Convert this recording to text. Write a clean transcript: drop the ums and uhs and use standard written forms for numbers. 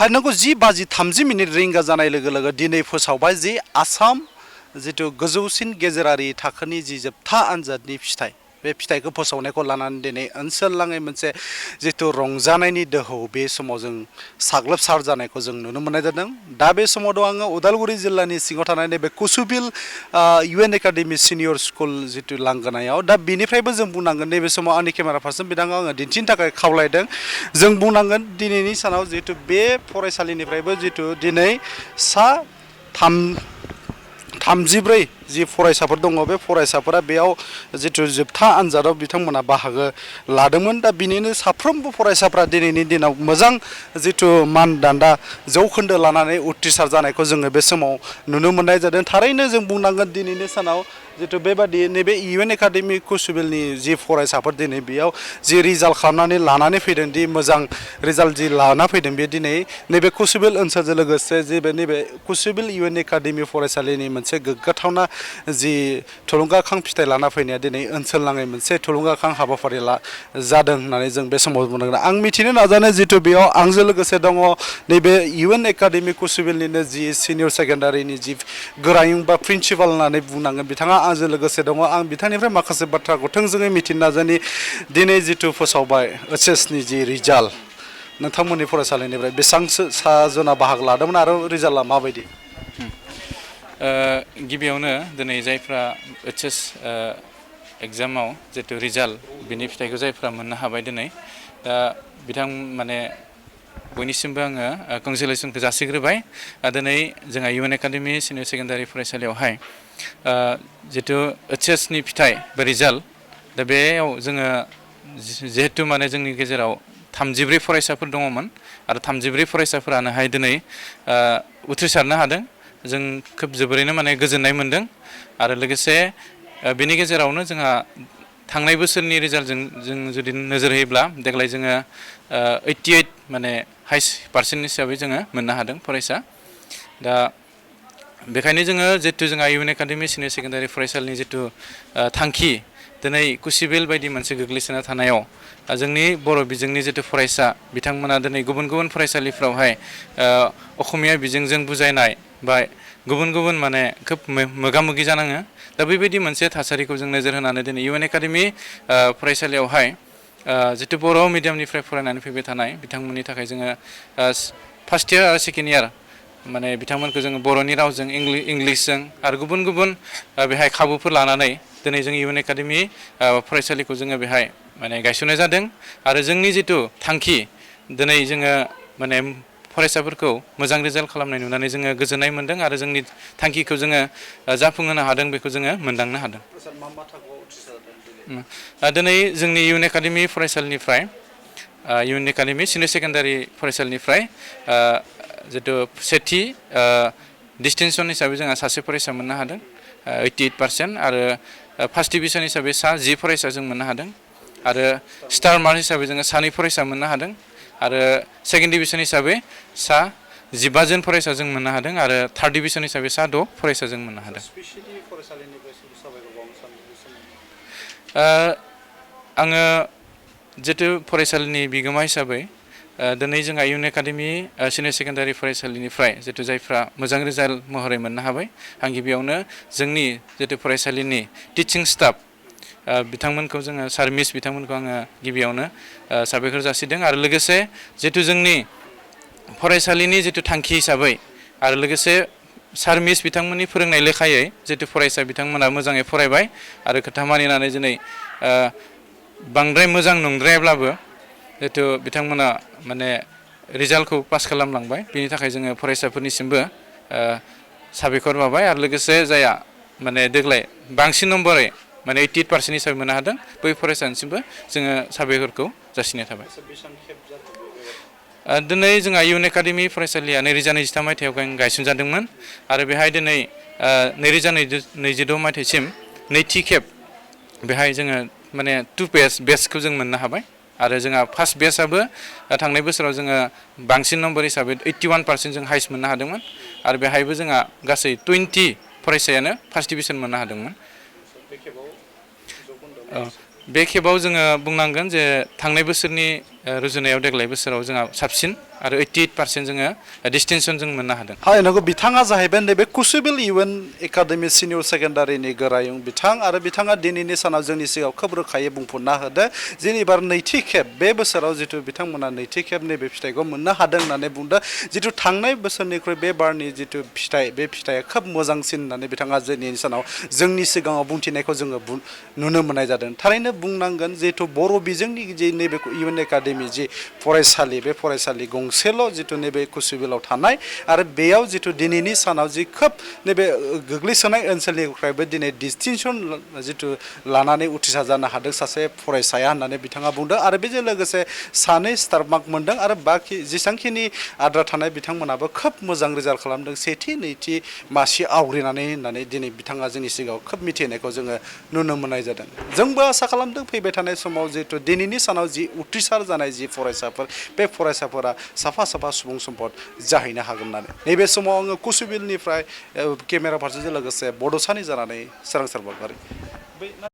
नंगौ 10:30 रिंगा जानाय लोगो लोगो दिनै फोसावबाय जि आसाम जिथु गोजौसिन गेजेरारि थाखोनि जि जोबथा आनजादनि फिथाइ बे फिथाइखौ फोसावनायखौ लानानै दिनै ओनसोलनाङै मोनसे जिथु रंजानायनि दोहौ बे समाव जों साग्लोबसार जानायखौ जों नुनो मोननाय जादों। दा बे समाव दं आङो उदालगुरि जिल्लानि सिङाव थानाय नैबे कुसुबिल UN एकाडेमि सिनियर स्कुल जिथु लांगोनायाव दा बेनिफ्रायबो जों बुंनांगोन नैबे समाव आंनि केमेरा पार्सन बिथांखौ आङो दिन्थिनो थाखाय खावलायदों। जों बुंनांगोन दिनैनि सानाव जिथु बे फरायसालिनिफ्रायबो जिथु दिनै सा 34 जि फरायसाफोर दङ बे फरायसाफोरा बेयाव जिथु जोबथा आनजादाव बिथांमोना बाहागो लादोंमोन। दा बिनिनो साफ्रोमबो फरायसाफ्रा दिनैनि दिनाव मोजां जिथु मानदान्दा जौखोन्दो लानानै उथ्रिसार जानायखौ जोङो बे समाव नुनो मोननाय जादों। थारैनो जों बुंनांगोन दिनैनि सानाव जिथु बेबादि नैबे UN एकाडेमि कुसुबिलनि जि फरायसाफोर दिनै बेयाव जि रिजाल्ट खालामनानै लानानै फैदों दि मोजां रिजाल्ट जि लाना फैदों बे दिनै नैबे कुसुबिल ओनसोलजों लोगोसे जि नैबे कुसुबिल UN एकाडेमि फरायसालिनि मोनसे गोग्गाथावना जि थुलुंगाखां फिथाइ लाना फैनाया दिनै ओनसोलनाङै मोनसे थुलुंगाखां हाबाफारि जादों होननानै जों बे समाव बुंनांगोन। आं मिथिनो नाजानो जिथु बेयाव आंजों लोगोसे दङ नैबे UN एकाडेमि कुसुबिलनिनो जि सिनियर सेकेन्डारिनि जि गोरायुं बा प्रिन्सिपाल होननानै बुंनांगोन बिथाङा आंजों लोगोसे दङ। आं बिथांनिफ्राय माखासे बाथ्राखौ थोंजोङै मिथिनो नाजानि दिनै जिथु फोसावबाय OHSनि जि रिजाल्ट नोंथांमोननि फरायसालिनिफ्राय बेसेबांसो जना बाहागो लादोंमोन आरो रिजाल्टआ माबायदि? गिबियावनो दिनै जायफ्रा OHS एग्जामाव जितु रिजाल्ट बिनि फिथाइखौ जायफ्रा मोननो हाबाय दिनै दा बिथां माने बयनिसिमबो आङो कंग्रेचुलेसनखौ जासिग्रोबाय। दिनै जोंहा UN एकाडेमि सिनियर सेकेन्डारि फरायसालियावहाय जितु OHSनि फिथाइ बा रिजाल्ट दा बेयाव जोङो जिहेतु माने जोंनि गेजेराव 34 फरायसाफोर दङमोन आरो 34 फरायसाफोरानोहाय दिनै उथ्रिसारनो हादों। जों खोब जोबोरैनो माने गोजोननाय मोनदों आरो लोगोसे बेनि गेजेरावनो जोंहा थांनाय बोसोरनि रिजाल्टजों जों जुदि नोजोर होयोब्ला देग्लाय जोङो 88 माने हाइस्ट पार्सेन्ट हिसाबै जोङो मोननो हादों फरायसा। दा बेखायनो जोङो जितु जोंहा UN एकाडेमि सिनियर सेकेन्डारि फरायसालिनि जितु थांखि दिनै कुसुबिल बायदि मोनसे गोग्लैसोना थानायाव जोंनि बर' बिजोंनि जितु फरायसा बिथांमोना दिनै गुबुन गुबुन फरायसालिफ्रावहाय असमिया बिजोंजों बुजायनाय बा गुबुन गुबुन माने खोब मोगा मोगि जानाङो। दा बेबायदि मोनसे थासारिखौ जों नोजोर होनानै दिनै UN एकाडेमि फरायसालियावहाय जितु बर' मिडियामनिफ्राय फरायनानै फैबाय थानाय बिथांमोननि थाखाय जोङो फार्स्ट इयार आरो सेकेन्ड इयार माने बिथांमोनखौ जोङो बर'नि रावजों इंलिसजों आरो गुबुन गुबुन बेहाय खाबुफोर लानानै दिनै जों UN एकाडेमि फरायसालिखौ जोङो बेहाय माने गायसननाय जादों। आरो जोंनि जितु थांखि दिनै जोङो माने फरायसाफोरखौ मोजां रिजाल्ट खालामनाय नुनानै जोङो गोजोननाय मोनदों आरो जोंनि थांखिखौ जोङो जाफुंहोनो हादों बेखौ जोङो मोनदांनो हादों। दिनै जोंनि UN एकाडेमि फरायसालिनिफ्राय UN एकाडेमि सिनियर सेकेन्डारि फरायसालिनिफ्राय जितु सेथि डिस्टिंसन हिसाबै जोंहा सासे फरायसा मोननो हादों 88% आरो फार्स्ट डिभिजन हिसाबै 10 फरायसा जों मोननो हादों आरो स्टार मार्क हिसाबै जोङो 2 फरायसा मोननो हादों आरो सेकेन्ड डिभिजन हिसाबै 15 जन फरायसा जों मोननो हादों आरो थार्ड डिभिजन हिसाबै 6 फरायसा जों मोननो हादों। आङो जितु फरायसालिनि बिगोमा हिसाबै दिनै जोंहा UN एकाडेमि सिनियर सेकेन्डारि फरायसालिनिफ्राय जितु जायफ्रा मोजां रिजाल्ट महरै मोननो हाबाय आं गिबियावनो जोंनि जितु फरायसालिनि टिचिं स्टाफ बिथांमोनखौ जोङो सार मिस बिथांमोनखौ आङो गिबियावनो साबायखर जासिदों आरो लोगोसे जितु जोंनि फरायसालिनि जितु थांखि हिसाबै आरो लोगोसे सार मिस बिथांमोननि फोरोंनाय लेखायै जितु फरायसा बिथांमोना मोजाङै फरायबाय आरो खोथा मानिनानै दिनै बांद्राय मोजां नंद्रायाब्लाबो जितु बिथांमोना माने रिजाल्टखौ पास खालामलांबाय बिनि थाखाय जोङो फरायसाफोरनिसिमबो साबायखर बावबाय आरो लोगोसे जायहा माने देग्लाय बांसिन नम्बरै माने 88% हिसाबै मोननो हादों बै फरायसानिसिमबो जोङो साबायखरखौ जासिनाय थाबाय। दिनै जोंहा UN एकाडेमि फरायसालिया 2023 मायथाइयाव गायसनजादोंमोन आरो बेहाय दिनै 2022 मायथाइसिम नैथि खेब बेहाय जोङो माने 2 बेचखौ जों मोननो हाबाय आरो जोंहा फार्स्ट बेचआबो थांनाय बोसोराव जोङो बांसिन नम्बर हिसाबै 81% जों हाइस्ट मोननो हादोंमोन आरो बेहायबो जोंहा गासै 20 फरायसायानो फार्स्ट डिभिजन मोननो हादोंमोन। बे खेबाव जोङो बुंनांगोन जे थांनाय बोसोरनि रुजुनायाव देग्लाय बोसोराव जोंहा साबसिन आरो 88% जोङो डिस्टिंसन जों मोननो हादों। हाय नंगौ बिथाङा जाहैबाय नैबे कुसुबिल इउएन एकाडेमि सिनियर सेकेन्डारिनि गोरायुं बिथां आरो बिथाङा दिनैनि सानाव जोंनि सिगाङाव खोब रोखायै बुंफुरना होदो जे एबार नैथि खेब बे बोसोराव जिथु बिथांमोना नैथि खेब नैबे फिथाइखौ मोननो हादों होननानै बुंदों जिथु थांनाय बोसोरनिख्रुइ बे बारनि जिथु फिथाइ बे फिथाइया खोब मोजांसिन होननानै बिथाङा दिनैनि सानाव जोंनि सिगाङाव बुंथिनायखौ जोङो नुनो मोननाय जादों। थारैनो बुंनांगोन जिहेथु बर' बिजोंनि जे नैबे इउएन एकाडेमि जि फरायसालि बे फरायसालि गंसेल' जिथु नैबे कुसुबिलाव थानाय आरो बेयाव जिथु दिनैनि सानाव जि खोब नैबे गोग्लैसोनाय ओनसोलनिफ्रायबो दिनै डिस्टिंसन जिथु लानानै उथ्रिसार जानो हादों सासे फरायसाया होननानै बिथाङा बुंदों आरो बेजों लोगोसे सानै स्टार मार्क मोनदों आरो बाखि जेसेबांखिनि आद्रा थानाय बिथांमोनाबो खोब मोजां रिजाल्ट खालामदों सेथि नैथि मासि आवग्रिनानै होननानै दिनै बिथाङा जोंनि सिगाङाव खोब मिथिनायखौ जोङो नुनो मोननाय जादों। जोंबो आसा खालामदों फैबाय थानाय समाव जिहेतु दिनैनि सानाव जि उथ्रिसार जानाय जि फरायसाफोर बे फरायसाफोरा साफा साफा सुबुं सम्पद जाहैनो हागोन होननानै। नैबे समाव आङो कुसुबिलनिफ्राय केमेरा पार्सनजों लोगोसे बड'सानि जानानै सोरांसार बरग'यारि।